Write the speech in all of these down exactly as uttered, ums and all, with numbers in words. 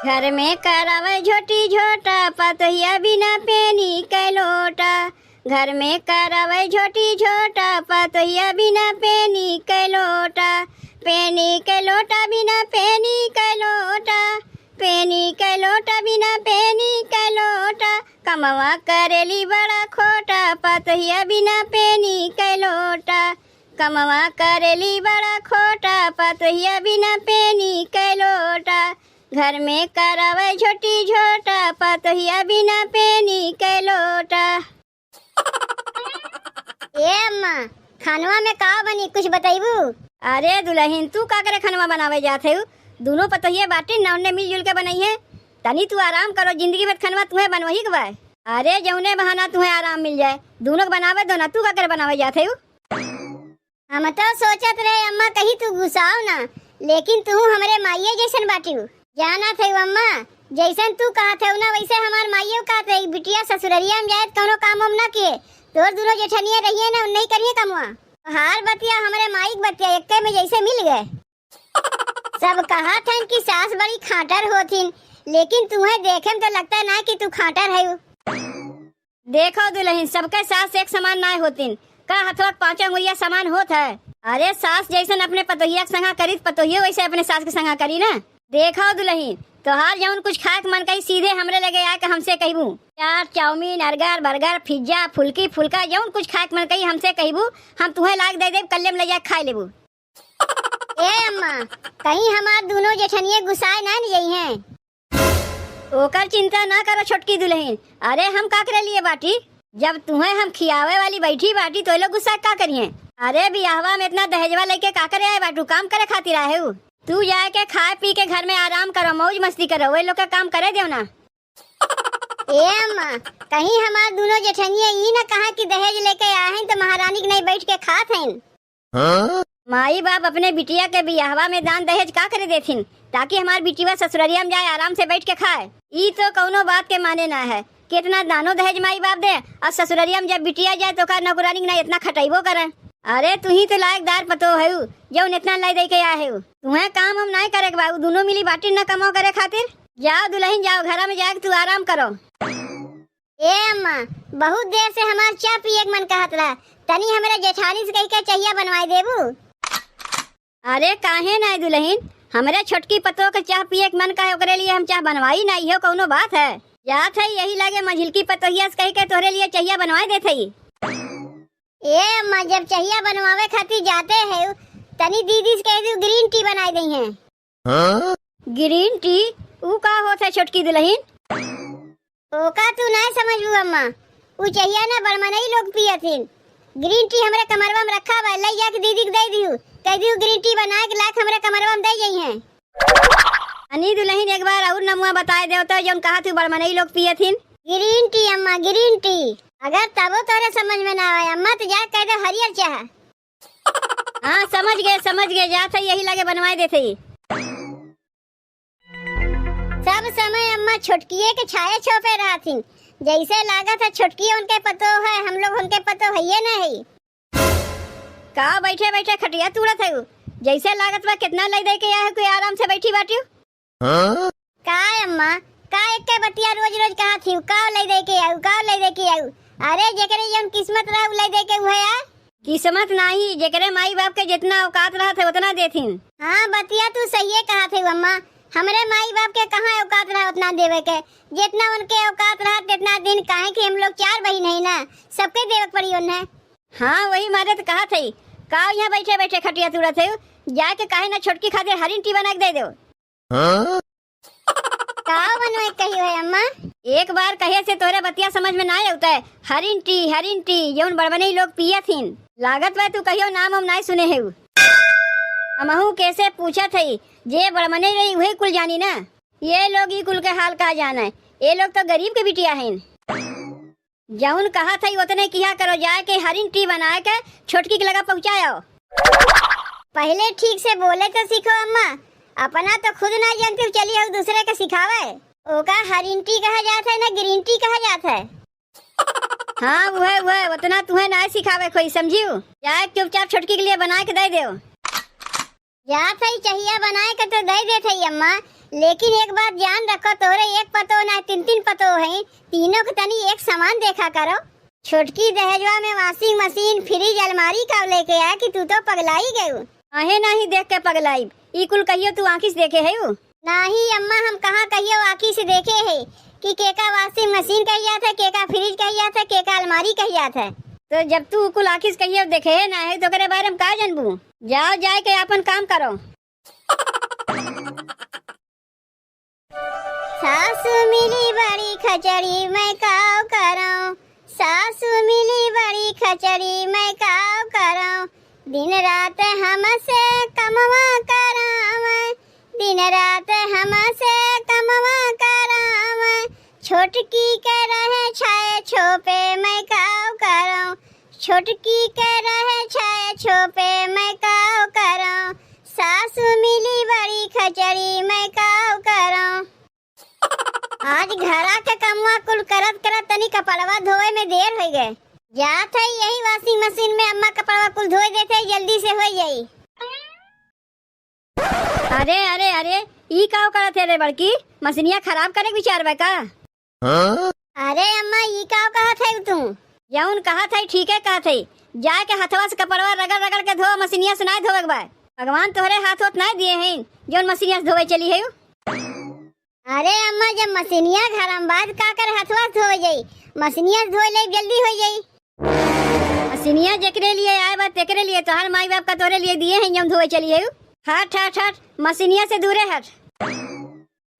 घर में करावे झोटी झोटा, पतोहिया बिना पेनी के लोटा। घर में करावे झोटी झोटा, पतोहिया बिना पेनी के लोटा। पेनी के लोटा बिना पेनी के लोटा, पेनी के लोटा बिना पेनी के लोटा। कमवा करेली बड़ा खोटा, पतोहिया बिना पेनी के लोटा। कमवा करेली बड़ा खोटा, पतोहिया बिना पेनी के लोटा। घर में करावे झोटी झोटा, पतोहिया बिना पेनी के लोटा। ए अम्मा, खानवा में का बनी, कुछ बतइबू? अरे दुलहिन, तू का करे खनवा बनावे जात हउ? दुनो पतोहिए बाटिन न, उन्ने मिलजुल के बनइहें। तनी तू आराम करो, जिंदगी भर खनवा तुहें बनवही के बा। अरे जउने बहाना तुहें आराम मिल जाए, दुनो के बनावे दो ना, तू का करे बनावे जात हउ? हम तो सोचत रहे अम्मा कहीं तू गुस्साओ ना, लेकिन तू हमरे माइये जइसन बाटिउ। जानत हउ अम्मा, जइसन तू कहत हउ ना वइसे हमार माइयो कहत रही, बिटिया ससुररिया में जाए त कउनो काम वाम ना किहे, तोर दुनो जेठनिया रहिए ना, उन्नही करिहे कमवा। तोहार बतिया हमरे माई के बतिया एक्के में जइसे मिल गए। सब कहत हन कि सास बड़ी खाटर होथिन, लेकिन तुहें देखे में तो लगता ना कि तू खाटर हउ। देखो दुलहिन, सबके सास एक समान नाय होतिन। का हथवा के पांचों अंगुरिया समान होत है? अरे सास जइसन अपने पतोहिया के संगा करी, पतोहियो वइसे अपने सास के संगा करी ना। देखो दुलहिन, तोहार जउन कुछ खाए के मन कही सीधे हमरे लगे आके हमसे कहिबू। चाट, चाउमीन, अर्गर, बर्गर, पिज्जा, फुल्की, फुल्का, जउन कुछ खाए के मन कही हमसे कहिबू, हम तुहें लाग दे देब, कल्ले में ले जाके खाए लेबू। ए अम्मा, कहीं हमार दुनो जेठनिये गुस्साए ना न जइहें। ओकर चिंता ना करो छोटकी दुलहिन। अरे हम का करे लिए बाटी? जब तुहें हम खियावे वाली बैठी बाटी तो ये लोग गुस्सा का करिहें? अरे बियाहवा में इतना दहेजवा लेके का करे आए बाटू? काम करे खातिर आए हउ? तू जाए के खाए पी के घर में आराम करो, मौज मस्ती करो, वही लोग का काम करे देव ना। ए अम्मा, कहीं हमार दुनो जेठनिया ई ना कहा कि दहेज लेके आए हैं तो महारानी के नहीं बैठ के खात हैं। हाँ? माई बाप अपने बिटिया के बियाहवा में दान दहेज का करे देथिन, ताकि हमार बिटिया ससुररिया में जाए आराम से बैठ के खाए? ई तो कउनो बात के माने ना है। कितना दानो दहेज माई बाप दे और ससुररिया में जब बिटिया जाए तो का नौकरानी के ना इतना खटइबो करे। अरे तुही तो लायकदार पतो हउ, जउन इतना लाई दे के आए हउ। तुहें काम हम नाय करे के बा, उ दुनो मिली बाटिन ना कमाओ करे खातिर। जाओ दुलहिन जाओ, घरा में जाके तू आराम करो। ए अम्मा, बहुत देर से हमार चाह पिए के मन कहत रहा, तनी हमरे जेठानी से कहि के चहिया बनवाए देबू? अरे काहे नाय दुलहिन, हमरे छोटकी पतोह के चाह पिए के मन कहे, ओकरे लिए हम चाह बनवाई ना, इहो कउनो बात है? जात है यही लागे मझिलकी पतोहिया से कहि के तोहरे लिए चहिया बनवाए देत हई। ए अम्मा, जब चहिया बनवावे खातिर जाते हउ, तनी दीदी से कहि दिउ green tea बनाए दइहें। हाँ? Green tea? ऊ का होत है छोटकी दुलहिन? ओका तू नाय समझबू अम्मा, ऊ चहिया ना बड़मनई लोग पियथिन। Green tea हमरे कमरवा में रखा बा, लइ जाके दीदी के दइ दिहू, कहि दिहू green tea बनाए के लाके हमरे कमरवा में दइ जइहें। अनी दुलहिन एक बार अउर नमुआ बताए देव तो जउन कहत हउ बड़मनई लोग पियथिन। Green tea अम्मा, green tea। अगर तबो तोरे समझ में ना आवे अम्मा तो जा कहि दे हरियर चाह। हाँ, समझ गए, समझ गए, जात है यही लागे बनवाए देत है। सब समय अम्मा छोटकिए के छाए छोपे रहथिन, जइसे लागत है छोटकिए उनके पतो है, हम लोग उनके पतो हइये न हई। का बैठे बैठे खटिया तूड़त है, जइसे लागत बा कितना लइ दे के आए है, कोई आराम से बैठी बाटियो। हाँ? का अम्मा, का एक्के बतिया रोज रोज कहत हिउ, का लइ दे के आऊ, का लइ दे के आऊ? अरे जेकरे जउन किस्मत रहा उ लइ दे के उहे आए। किस्मत नाही, जेकरे माई बाप के जितना औकात रहत है उतना देथिन। हाँ बतिया तू सहिए कहत है अम्मा, हमरे माई बाप के कहाँ औकात रहा उतना देवे के, जितना उनके औकात रहा जितना दिन, काहे कि हम लोग चार बहिन है ना, सबके देवे के पड़ी उन्हें। हाँ वही मारे तो कहत है, का यहाँ बैठे बैठे खटिया तूड़त है, जाके काहे ना छोटकी खातिर हरिन टी बना के दे दो। हाँ? का बनवाए कही है अम्मा? एक बार कहे से तोरे बतिया समझ में ना आवता है। हरिन टी, हरिन टी, जउन बड़मनई लोग पियत हिन। लागत बा तू कहियो नाम हम नाय सुने हेउ। हमहू कैसे पूछत हई, जे बड़मनई रही उहे कुल जानी ना। ये लोग ई कुल के हाल का जाने, ये लोग तो गरीब के बिटिया हिन। जउन कहत हई ओतने किहा करो, जाए के हरिन टी बनाए के छोटकी के लगा पहुँचायो। पहिले ठीक से बोले तो सीखो अम्मा, अपना तो खुद ना जानती हो, चली हो दूसरे के सिखावे। ओका हरिन टी कहा जात है ना ग्रीन टी कहा जात है। हाँ उहे उहे, ओतना तुहे ना सिखावे कोई, समझियो? जाए के चुपचाप छोटकी के लिए बनाए के दे देव। जात हई चहिया बनाए के तो दे देत हई अम्मा, लेकिन एक बात जान रखो, तोहरे एक पतोह ना, तीन तीन पतोह हैं, तीनों के तनी एक समान देखा करो। छोटकी दहेजवा में washing machine, fridge, अलमारी का लेके आया कि तू तो पगलाई गयू। काहे नाही देख के पगलाइब, ई कुल कहियो तू आँखी से देखे है? नाही अम्मा, हम कहाँ कहियो आँखी से देखे है कि केका washing machine कही जात है, केका fridge कही जात है, केका अलमारी कही जात है। तो जब तू कुल आँखी से कहियो देखे है ना है, तो ओकरे बारे में का जानबू? जाओ, जाए के आपन काम करो। सासु मिली बड़ी खचड़ी, मैं काव करौं। सासु मिली बड़ी खचड़ी, मैं काव करौं। दिन रात हमसे कमवा करावै, दिन रात हमसे कमवा करावै। छोटकी के रहे छाए छोपे, मैं काव करौं। छोटकी के रहे छाए छोपे, मैं काव करौं। सासु मिली बड़ी खचड़ी, मैं काव करौं। आज घरा के कमवा कुल करत करत तनी कपड़वा धोए में देर होइ गए। जात है यही washing machine में, अम्मा कपड़वा कुल धोए देते, जल्दी से होइ जाई। अरे, अरे, अरे, ई काव करत है रे बड़की? मशीनिया खराब करे के विचार बा का? हाँ? अरे अम्मा, ई काव कहत है तू? जौन कहत है, ठीके कहत है। जाए के हथवा से कपड़वा रगड़ रगड़ के धो, मशीनिया से नाय धोवे के बा। भगवान तोहरे हाथ होत नाय दिए हैं, जौन मशीनिया से धोवे चली है। अरे अम्मा, जब मशीनिया घर में बा, त का करे हथवा से धोवे जाई? मशीनिया से धोए ले जल्दी होइ जाई। मशीनिया जेकरे लिए आए बा, तेकरे लिए, तोहार माई बाप का तोहरे लिए दिए हैं, जौन धोवे चली है। हट, हट, हट, मशीनिया से दूरे हट।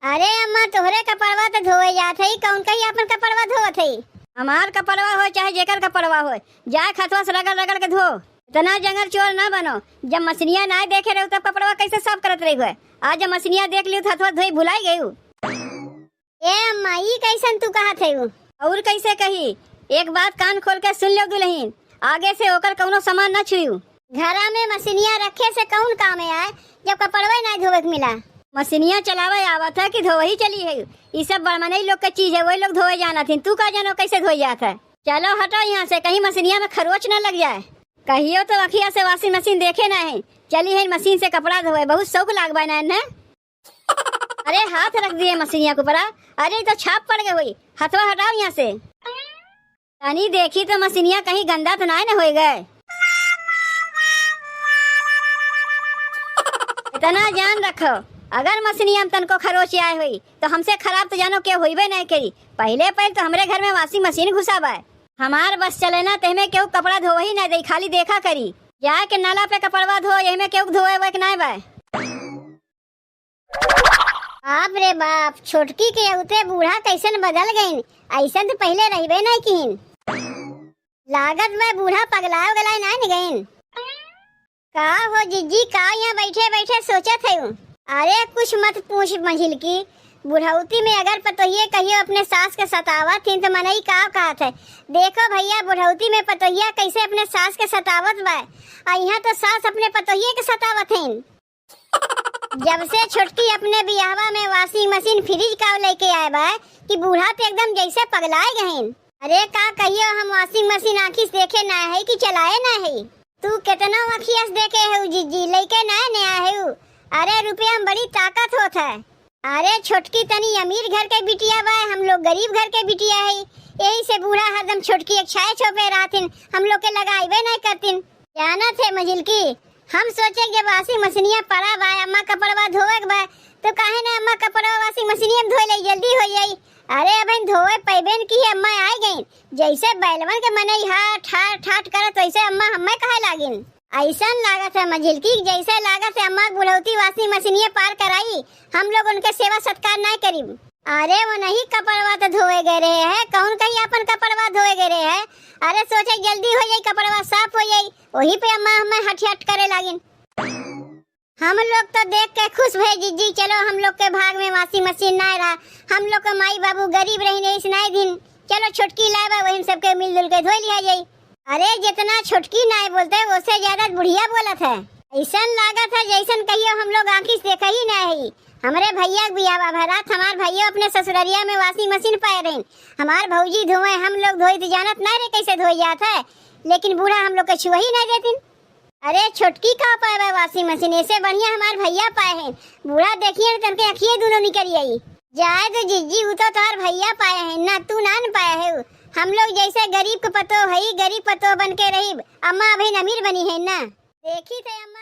अरे अम्मा, तोहरे कपड़वा त धोवे जात है, कौन कही आपन कपड़वा धोवत है? हमार कपड़वा हो चाहे जेकर कपड़वा हो, जाए हथवा से रगड़ रगड़ के धो। इतना जंगर चोर ना बनो, जब मशीनिया नाय देखे रहो तब कपड़वा कैसे साफ करत रही हो? आज जब मशीनिया देख लियो त हथवा धोई भुलाई गयू। ए अम्मा, ई कैसन तू कहत है? और कैसे कही? एक बात कान खोल के सुन लो दुल्हन, आगे से ओकर कौनो सामान न छुयू। घरा में मशीनिया रखे से कौन काम आए, जब कपड़वे नाय धोवे के मिला? मशीनिया चलावे आवत है कि धोवही चली है? ई सब बड़मनई लोग के चीज है, वही लोग धोवे जानत हिन। तू का जानो कैसे धोई जात है? चलो हटो यहाँ से, कहीं मशीनिया में खरोच न लग जाए। कहियो तो अखिया से washing machine देखे ना है, चली है मशीन से कपड़ा धोवे, बहुत शौक लाग बा ना इन्हें। अरे हाथ रख दिए मशीनिया के ऊपर। अरे ई तो छाप पड़ गए हुई, हथवा हटाओ यहाँ से। तनी देखी तो मशीनिया कहीं गंदा तो नाय न होए गए। इतना जान रखो, अगर मशीनिया में तनको खरोच आए हुई तो हमसे खराब तो जानो केहू होइबे नाय करी। पहिले पहिले तो हमरे घर में washing machine घुसा बा। हमार बस चले ना, तेहमे केहू कपड़ा धोवही ना दे, खाली देखा करी। जाए के नाला पे कपड़वा धो, यही में केहू धोए वोए के नाय बा। बाप रे बाप, छोटकी के अउते बूढ़ा कैसन बदल गइन, ऐसन तो पहिले रहबे नाय किहिन। लागत बा बूढ़ा पगलाए उगलाए नाय न गइन। का हो जिज्जी, का यहाँ बैठे बैठे सोचत हऊ? अरे कुछ मत पूछ मझिलकी, बुढ़ौती में अगर पतोहिए कहियो अपने सास के सतावत हिन तो मनई का कहत है। देखो भैया, बुढ़ौती में पतोहिया कैसे अपने सास के सतावत बा, आ यहाँ तो सास अपने पतोहिए के सतावत हिन। जब से छोटकी अपने बियाहवा में washing machine, fridge का लेके आए बा कि बूढ़ा तो एकदम जैसे पगलाए गहिन। अरे का कहियो, हम washing machine आँखी से देखे ना है कि चलाए ना है। तू केतनो अँखिया से देखे हऊ जिज्जी, लइके ना नया हऊ। अरे रुपया में बड़ी ताकत होत है। अरे छोटकी तनी अमीर घर के बिटिया बा, हम लोग गरीब घर के बिटिया है, यही से बूढ़ा हरदम छोटकी एक छाए छोपे रहतिन, हम लोग के लगाइबे नहीं करतिन। जानत है मझिलकी, हम सोचे जब washing मशीनिया पड़ा बा, अम्मा कपड़वा धोवे के बा, तो काहे ना अम्मा कपड़वा washing मशीनिया में धोए ले, जल्दी हो जाई। अरे अबहिन धोए पैबे न की, अम्मा आइ गइन। जैसे बैलवन के मनई हाट हाट हाट करत, वैसे अम्मा हम्मे कहे लागिन। ऐसन लागत है मझिलकी, जैसे लागत है अम्मा के बुढ़ौती washing मशीनिया पार कराई, हम लोग उनके सेवा सत्कार नाय करीब। अरे वो नहीं कपड़वा तो धोए गए रहे हैं, कौन कहीं अपन कपड़वा धोए गए रहे हैं। अरे सोचे जल्दी हो जाई, कपड़वा साफ हो जाई, वही पे अम्मा हमें हट हट करे लागिन। हम लोग तो देख के खुश भए जिज्जी, चलो हम लोग के भाग में washing मशीन नाय रहा, हम लोग के माई बाबू गरीब रहिन, ऐस नाय दिन, चलो छोटकी लाए बा, वही में सबके मिलजुल के धोए लिहा जाई। अरे जितना छोटकी नाय बोलते, ओसे ज्यादा बुढ़िया बोलत है। ऐसन लागत है जैसन कहियो हम लोग आँखी से देखा ही नाय है। हमरे भैया के बियाह बा, भरात हमार भैया अपने ससुररिया में washing मशीन पाए रहिन, हमार भौजी धोए, हम लोग धोई तो जानत नाय रे कैसे धोई जात है, लेकिन बूढ़ा हम लोग के छुआ ही नाय देतिन। अरे छोटकी का पाए बा washing machine, ऐसे बढ़िया हमार भैया पाए हैं। बूढ़ा देखिए न तनके अखिए दुनो निकल आई। जाए तो जिज्जी, उ तो तोहार भैया पाए हैं ना, तू ना न पाए है। हम लोग जैसे गरीब के पतो है, गरीब पतो बन के रही। अम्मा अभी अमीर बनी है ना। देखी थे अम्मा